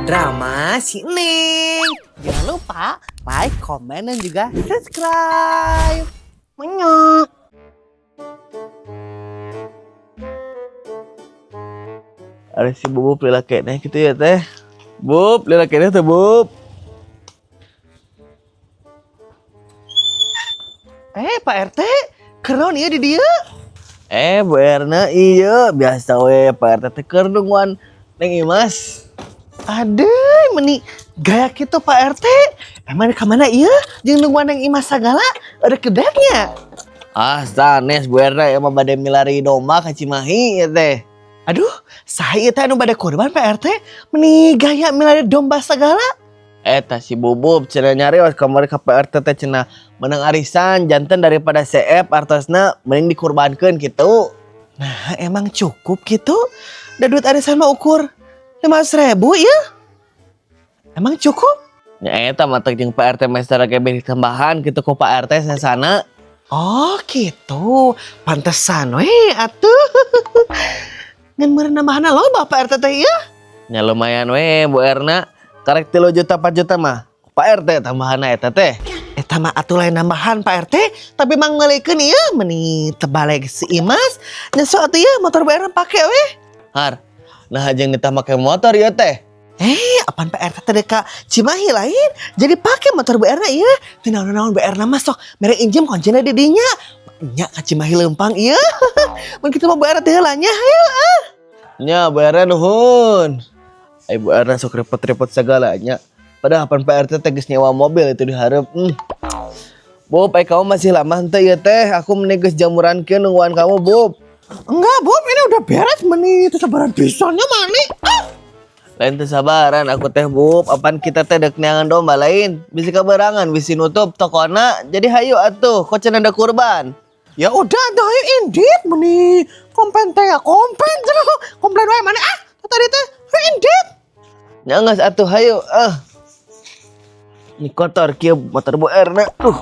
Drama si Neng. Jangan lupa like, komen, dan juga subscribe. Menyok. Ada si Bubub lila keneh gitu ya teh. Bub, lila keneh teh Bub. Eh, Pak RT, keren ya di dia. Eh, Bu Erna, iya biasa we Pak RT teh keur nungguan Neng Imas. Aduh, meni gaya gitu Pak RT. Emang ke mana iya? Jeung nungguan Neng Imas sagala, ada kedeknya. Ah, sanes Bu Erna emang bade milari domba ka Cimahi ya teh. Aduh, saya teh anu bade kurban Pak RT, meni gaya milari domba sagala. Eta si Bubub cenah nyarios kamari ka Pak RT teh cenah menang arisan janten daripada CF artosna mending dikurbankeun gitu. Nah, emang cukup gitu? Da duit arisan mah ukur 500 ribu ya? Emang cukup? Ya eta matak jeung Pak RT meser ge beri tambahan gitu ku Pak RT sasana. Oh gitu, pantesan we atuh. Ngan meureun nambahanna loba Pak RT teh ya? Ya lumayan we Bu Erna. Karek 3 juta 4 juta mah Pak RT tambahanna eta teh. Eta mah atuh lain nambahan Pak RT, tapi mang meulikeun ieu meni terbalik si Imas. Nya sok atuh ieu motor Bu Erna pake we. Har. Nah jeung ditah make motor ieu teh. Eh, apaan Pak RT teh ka Cimahi lain? Jadi pake motor Bu Erna ieu. Teu naon-naon Bu Erna mah sok mere injem kuncina di dinya. Nya ka Cimahi leumpang ieu. Mun kitu mah Bu Erna teh heula nya, hayu ah. Nya Bu Erna nuhun. Ai Bu Erna sok repot-repot segalanya. Padahal apan Pak RT teh geus nyewa mobil itu dihareup. Bub, ai kamu masih lama henteu ieu teh? Aku meni geus jamuran kieu nungguan kamu, Bub. Enggak, Bub, ini udah beres meni teu sabaran pisan nya mani. Ah. Lain teu sabaran aku teh, Bub. Apan kita teh dek neangan domba lain. Bisi kaberangan, bisi nutup tokona. Jadi hayu atuh, kok cenah ada kurban. Ya udah, atuh hayu indit meni komplain teh ya komplain cenah. Komplain wae mana ah? Tadi teh hayu indit. Ya geus atuh hayu. Ah. Ini kotor kieu motor Bu Erna. Duh.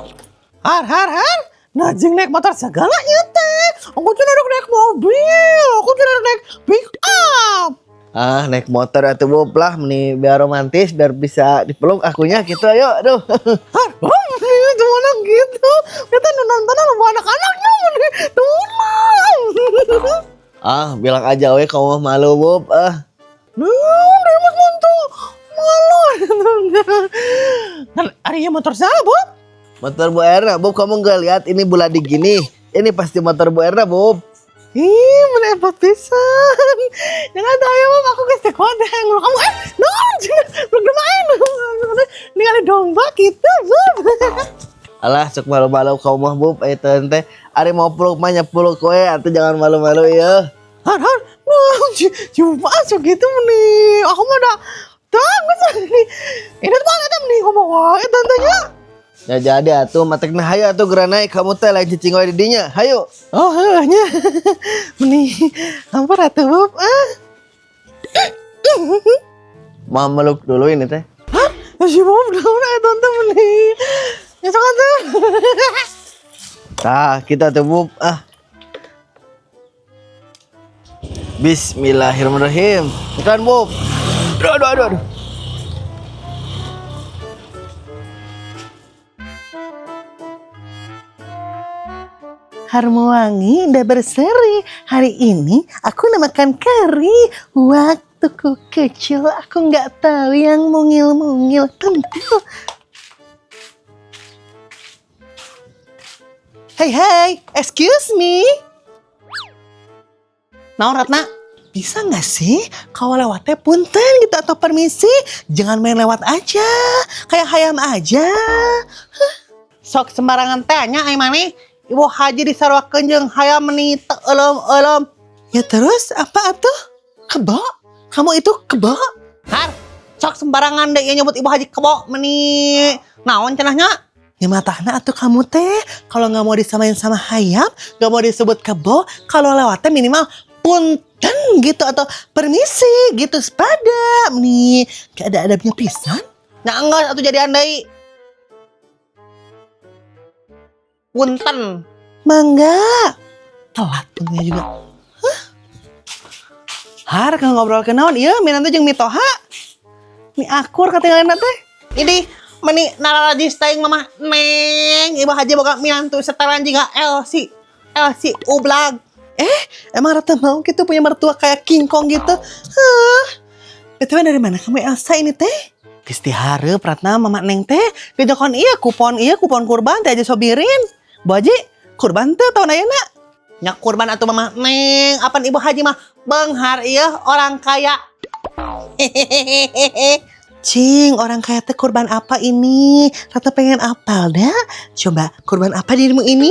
Har har har. Nah, jeung naik motor segala ieu teh. Aku cenah dek naik mobil, aku cenah dek naik pick up. Ah, naik motor atuh Bub lah, meni biar romantis, biar bisa dipeluk akunya gitu ayo. Aduh. Har, oh, ini mana gitu. Kita nonton sama anak-anaknya meni. Tolong. Ah, bilang aja we kamu mah malu, Bub. Ah. Nah, dari Mas Monto malu. Kan ari ieu motor siapa, Bub? Motor Bu Erna, Bub, kamu nggak lihat ini buladi gini. Ini pasti motor Bu Erna, Bub. Ih, mana hebat pisan. Jangan tahu ya, Bub, aku geus teu kuat deh nguluk kamu. Eh, naon cenah? Belum main. Ningali domba gitu, Bub. Alah, sok malu-malu kamu mah, Bub. Eh, teh. Ari mau peluk mah nya peluk we, atuh jangan malu-malu ya. Har, har. Nah, coba masuk gitu nih. Aku mah udah tanggung nih. Ini tuh mana nih ngomong wae tantenya. Ya jadi atuh matekna hayu atuh geura naik kamu teh lain cicing wae di dinya. Hayu. Oh, heuh nya. Meni hampir atuh, Bub. Ah. Mau meluk dulu ini teh. Hah? Si Bub naon aya tante meni. Ya sok atuh. Tah, kita tuh Bub. Ah. Bismillahirrahmanirrahim. Bukan Bub. Aduh, aduh, aduh, aduh. Harum wangi udah berseri. Hari ini aku nak makan kari. Waktu ku kecil aku nggak tahu yang mungil-mungil tentu. Hey hey, excuse me. Naon Ratna, bisa nggak sih kalau lewatnya punten gitu atau permisi? Jangan main lewat aja, kayak hayam aja. Hah. Sok sembarangan teh nya ai maneh. Ibu haji disaruakeun jeung hayam meni teu euleum-euleum. Ya terus apa atuh? Kebo? Kamu itu kebo? Har, sok sembarangan deh nyebut ibu haji kebo meni naon cenahnya? Ya matahna atuh kamu teh kalau nggak mau disamain sama hayam, nggak mau disebut kebo, kalau lewatnya minimal punten gitu atau permisi gitu sepada nih gak ada adabnya pisan. Nah enggak atuh jadi andai. Punten. Mangga. Telat punya juga. Hah? Har, kalau ngobrol ke naon ieu minantu jeung mitoha. Ini akur katinggalina teh. Ini meni nararajis teuing Mama Neng. Ibu Haji boga minantu setelan jiga LC. LC ublag. Eh, emang Ratna mau gitu punya mertua kayak King Kong gitu? Hah. BTW dari mana kamu, Elsa, ini teh? Geus dihareup Ratna, Mama Neng teh. Gejokon iya kupon kurban teh aja sobirin. Bu Haji, kurban teh tahun ayeuna? Nya kurban atuh, Mama Neng, apan Ibu Haji mah beunghar iya, orang kaya. Hehehe. Cing, orang kaya teh kurban apa ini? Ratna pengen apal dah. Coba kurban apa dirimu ini?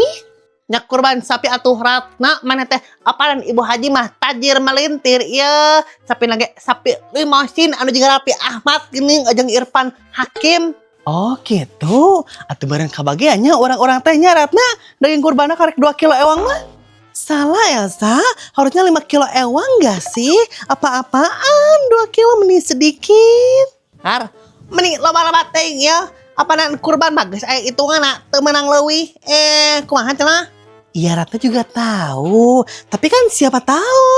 Nya kurban sapi atuh, Ratna, mana teh apalan Ibu Haji mah tajir melintir iya. Sapi lagi sapi limosin anu juga Raffi Ahmad geuning jeung Irfan Hakim. Oh gitu. Atuh bareng kabagiannya orang-orang teh nya, Ratna. Daging kurbanna karek 2 kilo ewang mah. Salah, Elsa, harusnya 5 kilo ewang gak sih? Apa-apaan 2 kilo meni sedikit. Har, meni loba-loba teuing ya. Apaan kurban mah geus aya hitunganna, teu meunang leuwih. Eh, kumaha cenah? Iya, Ratna juga tahu. Tapi kan siapa tahu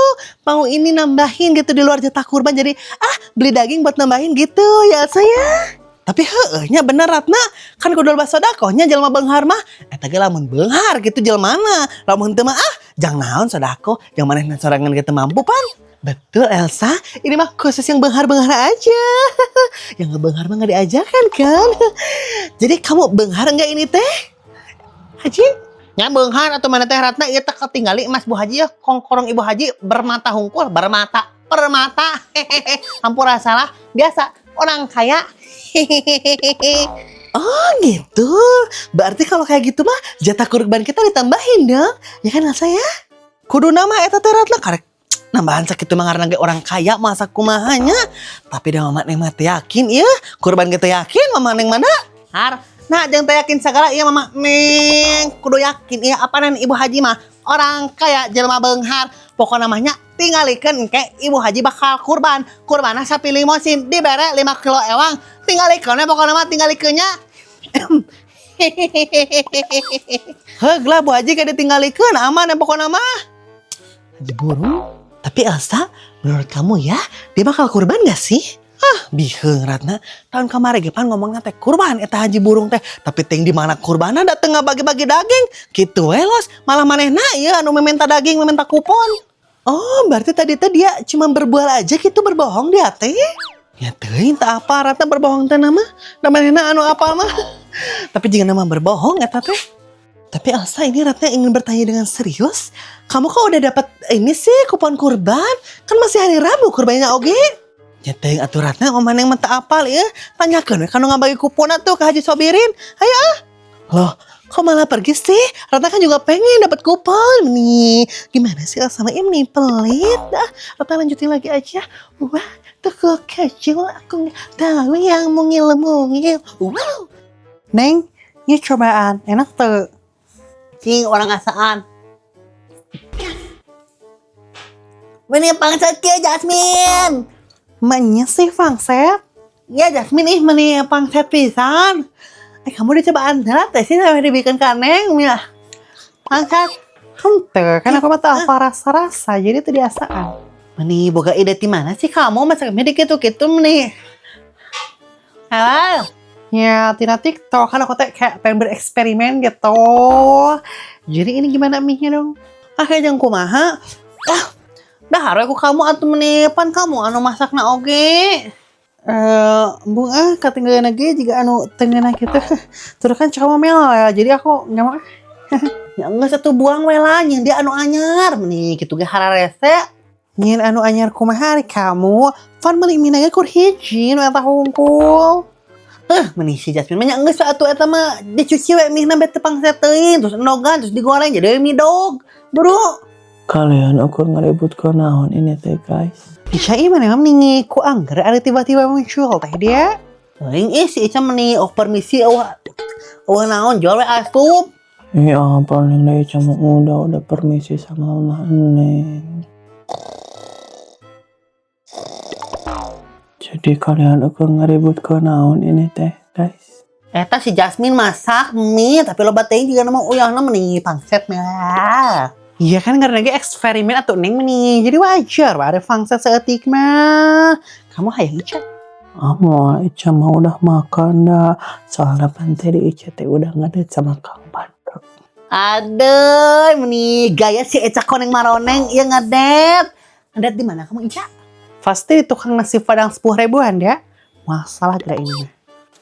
mau ini nambahin gitu di luar jatah kurban, jadi ah beli daging buat nambahin gitu ya saya. Tapi heueuh nya bener, Ratna, kan kudu loba sodakohnya jelema beunghar mah. Eta ge lamun beunghar gitu jelemana. Lamun teu mah ah jang naon sodako, jang manehna sorangan gitu mampu pan. Betul, Elsa, ini mah khusus yang beunghar-beunghar aja. Yang nggak beunghar mah nggak diajarkan kan. Jadi kamu beunghar nggak ini teh? Haji? Nya beunghar atuh mana teh, Ratna, ieu teh ketinggali emas Bu Haji ya, kongkorong Ibu Haji bermata hungkul, bermata, permata. Hehehe. Hampura salah, biasa orang kaya. Hehehe. Oh gitu. Berarti kalau kayak gitu mah jatah kurban kita ditambahin dong. Ya kan, Elsa ya? Kudu nama eta teh, Ratna, karek nambahan sakitu mah ngaranna ge orang kaya masa kumaha nya. Tapi dah Mama Neng mah teu yakin ieu kurban kita, yakin Mama Neng mana? Har, nah jangan teu yakin segala iya, Mama Neng kudu yakin iya, apaanan Ibu Haji mah orang kaya, jelema beunghar. Pokokna mah nya tinggalikeun engke Ibu Haji bakal kurban. Kurbanna sapi limosin dibere 5 kilo ewang. Tinggalikeun we, pokokna mah tinggalikeun nya. Heug lah, Bu Haji kayak ditinggalikeun aman ya pokokna mah. Haji burung. Tapi Elsa, menurut kamu ya, dia bakal kurban gak sih? Ah, biheung, Ratna. Tahun kemarin ge pan ngomongna teh kurban eta haji burung teh. Tapi ting di mana kurbana, dateng bagi-bagi daging. Gitu we los, malah manehna ieu anu meminta daging, meminta kupon. Oh, berarti tadi teh dia cuma berbual aja gitu, berbohong dia teh. Ya teuing tak apa Ratna berbohong teh nama. Da manehna anu apa mah. Tapi jika nama berbohong eta teh. Tapi Elsa, ini Ratna ingin bertanya dengan serius. Kamu kok udah dapat ini sih kupon kurban? Kan masih hari Rabu kurbannya oge. Ya teuing atuh, Ratna, mama yang mah teu apal ya. Tanyakeun we ka nu ngabagi kupon atuh, ke Haji Sobirin. Hayo ah. Loh, kok malah pergi sih? Ratna kan juga pengen dapat kupon nih. Gimana sih Elsa sama ini pelit? Ah, Ratna lanjutin lagi aja. Wah, toko kecil aku nggak tahu yang mungil-mungil. Wow. Neng, ini cobaan enak tuh. Cing, orang asaan. Meni pangset kieu, Jasmine. Maknya sih pangset. Ya Jasmine ih, meni pangset pisan. Eh, kamu udah cobaan teh sih sampai dibikin ka Neng ya. Pangset. Henteu, kan aku mah teu apa rasa-rasa, jadi itu diasaan. Meni boga ide di mana sih kamu masak mie gitu-gitu meni? Halo. Ya, tina TikTok kan aku teh kayak pengen bereksperimen gitu. Jadi ini gimana mie-nya dong? Ah, kayak jangan kumaha. Ah, dah aku kamu atuh meni pan kamu anu masakna oge. Eh, embung ah, katinggalan lagi jika anu tengah gitu. Terus kan cuma mel ya, jadi aku nggak mau. Ya enggak satu buang we lah, nyeun dia anu anyar meni kitu ge hararese. Nyeun anu anyar kumaha ari kamu? Pan meuli mie ge kur hiji nu eta hungkul. Eh, meni si Jasmine mah nya geus atuh eta mah dicuci we mie na teu pangset teuing, terus endogan terus digoreng jadi mie dog. Bro. Kalian ukur ngaribut ke naon ini teh, guys? Ica ieu mana meni ku angger ada tiba-tiba muncul teh dia. Teuing ih si Ica meni oh permisi eueuh eueuh naon jual we asup. Iya, paling dari cuma udah permisi sama mama Neng. Jadi kalian ukur ngaribut ke naon ini teh, guys? Eta si Jasmine masak mie tapi loba teuing juga nama uyahna meni pangset mah. Iya kan karena ge eksperimen atau neng meni jadi wajar ada pangset seetik mah. Kamu hayang Ica? Ah, mau Ica mah udah makan dah. Soalnya pan tadi Ica teh udah ngedate sama Kang Badru. Aduh, meni gaya si Eca koneng maroneng iya ngedate. Ngedate di mana kamu, Ica? Pasti di tukang nasi padang 10 ribuan ya. Masalah tidak ini.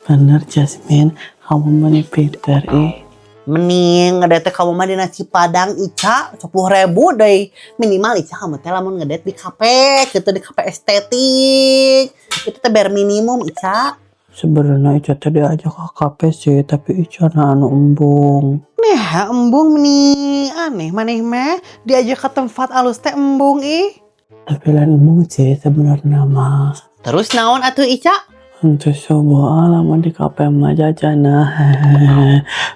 Bener Jasmine, kamu meni pinter ih. Mending ngedate kamu mah di nasi padang, Ica, 10 ribu deh minimal. Ica, kamu teh lamun ngedate di kafe gitu, di kafe estetik itu teh bare minimum, Ica. Sebenarnya Ica teh diajak ke kafe sih, tapi Ica na anu embung. Nah, embung nih aneh maneh mah, diajak ke tempat alus teh embung ih. Tapi lain embung sih sebenarnya mah. Terus naon atuh, Ica? Untuk sebuah lamun di kafe mah jajana.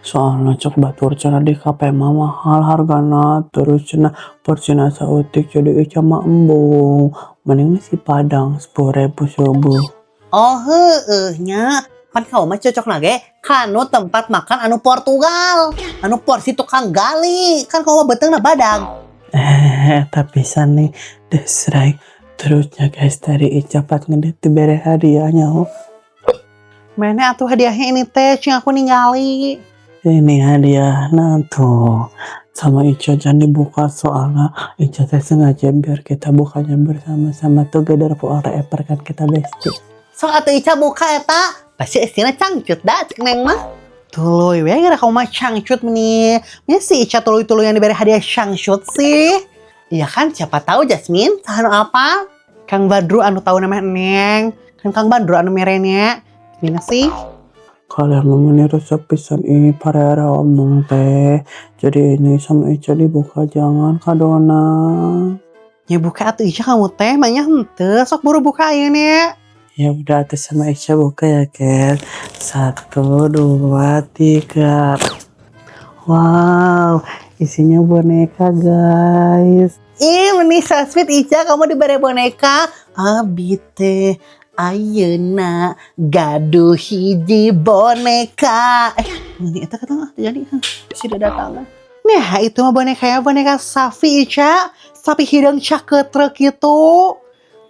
Soalnya cek batur cenah di kafe mah mahal hargana, terus cenah porsina saeutik, jadi Ica mah embung. Mending nasi padang 10 ribu subuh. Oh, heeh nya, pan kamu mah cocok lagi kanu tempat makan anu Portugal, anu porsi tukang gali, kan kamu mah beuteungna badag. Eh, tapi nih desrai. Terusnya guys, dari Ica pas ngedate diberi hadiahnya. Oh. Mana atuh hadiahnya ini teh, cing aku ningali. Ini hadiah, nah tuh. Sama Ica jangan dibuka, soalnya Ica teh sengaja biar kita bukanya bersama-sama, together forever kan kita bestie. Sok atuh Ica buka eta, pasti istina cangcut dah cek neng mah. Tuluy we gara kamu mah cangcut nih. Ini si Ica tuluy-tuluy yang diberi hadiah cangcut sih. Iya kan, siapa tahu Jasmine saha nu apa? Kang Badru anu tahu namanya Neng. Kan Kang Badru anu merenya. Gimana sih? Kalian mau meniru pisan ini para omong teh. Jadi ini sama Ica dibuka jangan kadona. Ya buka atuh Ica, kamu teh banyak henteu, sok buru buka ini. Ya udah atuh sama Ica buka ya, Ken. Satu, dua, tiga. Wow, isinya boneka, guys. Ih, meni so sweet Ica, kamu diberi boneka. Abi teh ayeuna gaduh hiji boneka. Eh, ini eta kata nggak jadi, sudah datang. Nah, itu mah boneka ya, boneka sapi Ica. Sapi hideung caketrek gitu.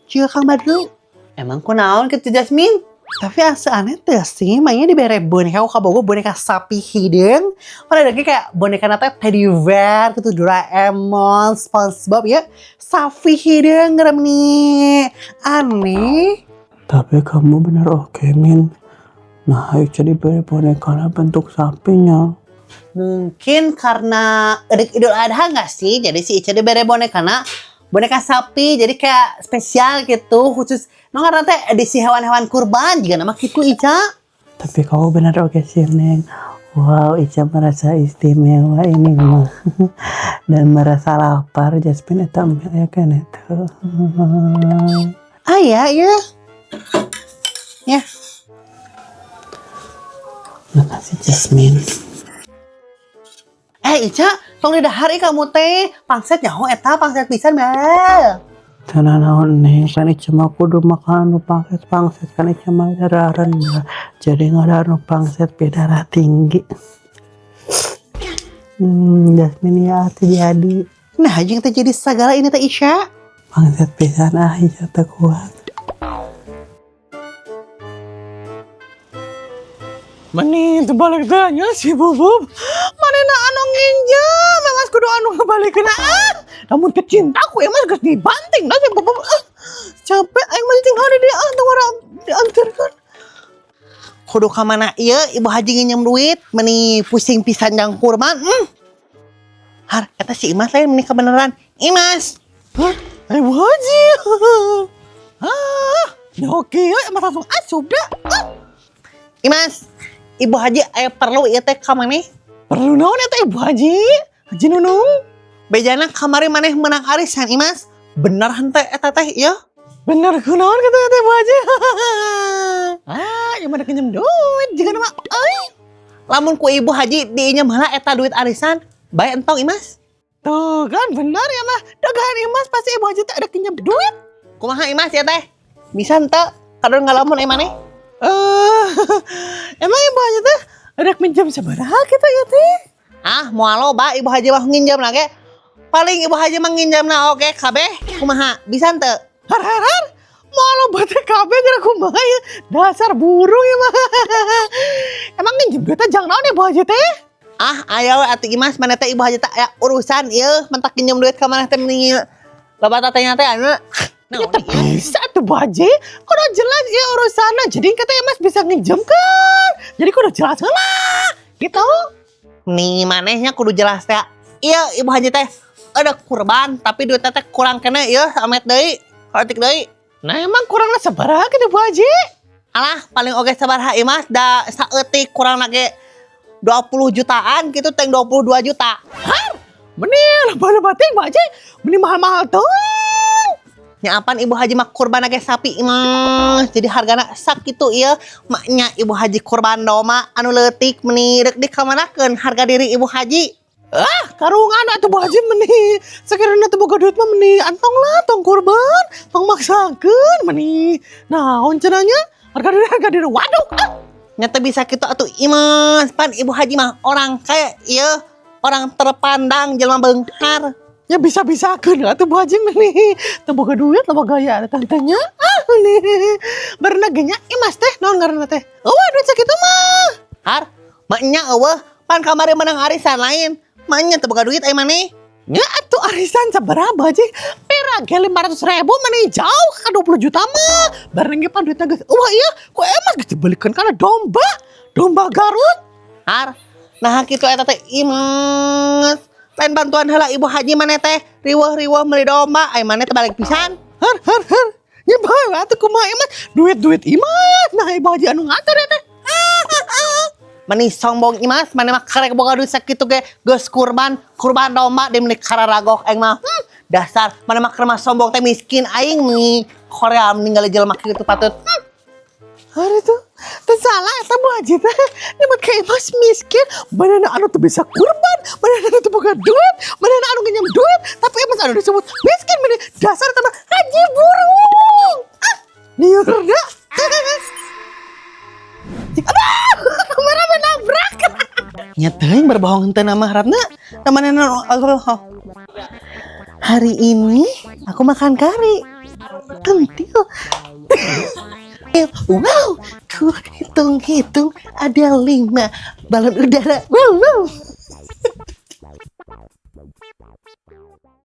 Juga Kang Badru. Emang kunaon gitu, Jasmine? Tapi asa aneh tuh sih, mainnya dibere boneka aku kabogo boneka sapi hideung. Pada lagi kayak boneka nate teddy bear gitu, Doraemon, SpongeBob ya. Sapi hideung ngerem nih. Aneh. Tapi kamu bener oke, Min. Nah, Ica diberi boneka lah bentuk sapinya. Mungkin karena Erik Idul Adha nggak sih? Jadi si Ica diberi boneka na boneka sapi, jadi kayak spesial gitu, khusus. No karena teh edisi hewan-hewan kurban juga nama gitu, Ica. Tapi kamu bener oke sih, Neng. Wow, Ica merasa istimewa ini mah. Dan merasa lapar. Jasmine eta mie ya kan itu. Ah ya, ya. Ya. Makasih, Jasmine. Eh Ica, tong didahar ih kamu teh. Pangset nyaho eta, pangset pisan mah. Tenang naon Neng, kan Ica mah kudu makan nu pangset pangset, kan Ica mah darah rendah. Jadi nggak nu pangset darah tinggi. Jasmine ya atuh jadi. Nah, jeung teh jadi sagala ini teh Ica. Pangset pisan ah, Ica teu kuat. Meni balik tanya si Bubub. Manehna anu nginjem, memang kudu anu ngebalikeun ah. Namun kecinta aku emang geus dibanting dah si Bubub. Ah, capek aing mah cing hari dia ah tong orang diantarkan. Kudu ka mana ieu Ibu Haji nginjem duit, meni pusing pisan jang kurban. Har, eta si Imas lain meni kebenaran. Imas. Hah? Ibu Haji. Ah, ya oke, ya emang langsung asup dah. Ah, Imas, Ibu Haji aya perlu ieu teh ka maneh. Perlu naon eta Ibu Haji? Haji Nunung? Bejana kamari maneh menang arisan, Imas. Bener henteu eta teh ieu? Bener kunaon kata eta Ibu Haji? Ah, yang mana kinjem duit juga nama euy. Lamun ku Ibu Haji diinjem heula eta duit arisan, bae entong, Imas. Tuh kan bener ya mah. Dagangan Imas pasti Ibu Haji teh ada kinjem duit. Kumaha Imas ya teh? Bisa henteu? Kadon ngalamun maneh? Eh, emang Ibu Haji teh ada minjem sabaraha gitu ya teh? Ah, moal loba Ibu Haji mah nginjem ge. Paling Ibu Haji mah nginjemna oge kabeh. Kumaha? Bisa henteu? Har har har. Moal loba teh kabeh gara Kumaha ya? Dasar burung ya mah. Emang nginjem duitnya jang naon ya, Bu Haji teh? Ah, ayo atuh Imas, mana teh Ibu Haji teh aya urusan ieu, mentak nginjem duit ka maneh teh mending loba tatanya teh anu. Ya teh bisa tuh, Bu Haji. Kudu jelas ya urusannya. Jadi kata Imas bisa nginjem kan. Jadi kudu jelas lah. Gitu. Nih manehnya kudu jelas teh. Iya, Ibu Haji teh ada kurban tapi duitnya teh kurang keneh ieu samet deui. Saeutik deui. Nah, emang kurangnya sabaraha gitu, Bu Haji? Alah, paling oge sabaraha, Imas, da saeutik kurang lagi 20 jutaan gitu, teng 22 juta. Har, meni loba-loba teh, Bu Haji, meni mahal-mahal tuh. Nya apan Ibu Haji mah kurban ge sapi, Imas. Jadi hargana sakitu ieu. Maknya Ibu Haji kurban domba anu leutik meni rek dikamanakeun harga diri Ibu Haji? Ah, karungan atuh, Bu Haji, meni. Sekiranya teu boga duit mah meni antong lah, tong kurban, tong maksakeun meni. Naon cenah nya? Harga diri, harga diri. Waduh, ah. Nya teu bisa kitu atuh, Imas. Pan Ibu Haji mah orang kaya ieu, orang terpandang, jelema beunghar. Ya bisa-bisakeun atuh, Bu Haji, meni. Teu boga duit loba gaya tantenya. Ah, nih. Barena ge nya Imas teh naon ngaranna teh? Euweuh duit sakitu mah. Har, maknya euweuh, pan kamari menang arisan lain. Maknya teu boga duit ai maneh. Ya atuh arisan sabaraha, Haji? Pira ge 500 ribu meni jauh ke 20 juta mah. Bareng ge pan duitna geus euweuh ieu, ku Imas geus dibelikeun kana domba. Domba Garut. Har, nah kitu eta teh, Imas. Lain bantuan heula Ibu Haji maneh teh riweuh-riweuh meuli domba, ai maneh teh balik pisan. Har har har. Nya bae atuh kumaha, Imas? Duit-duit Imas. Nah, Ibu Haji anu ngatur ya teh. Meni sombong Imas, maneh mah karek boga duit sakitu ge geus kurban, kurban domba di meni kararagok aing mah. Dasar maneh mah keur mah sombong teh miskin aing meni Korea meninggal jelema kitu patut. Hari itu, teu salah eta Bu Haji teh. Nyebut ka Imas miskin, mana anu teu bisa kurban, mana anu teu boga duit, mana anu nginjem duit, tapi Imas anu disebut miskin meni dasar eta mah haji burung. Ah, lieur da. Aduh, kameramen nabrak. Nya teuing berbohong henteu nama harapna. Namanya. Hari ini aku makan kari. Kentil. Wow, ku hitung-hitung ada 5 balon udara. Wow, wow.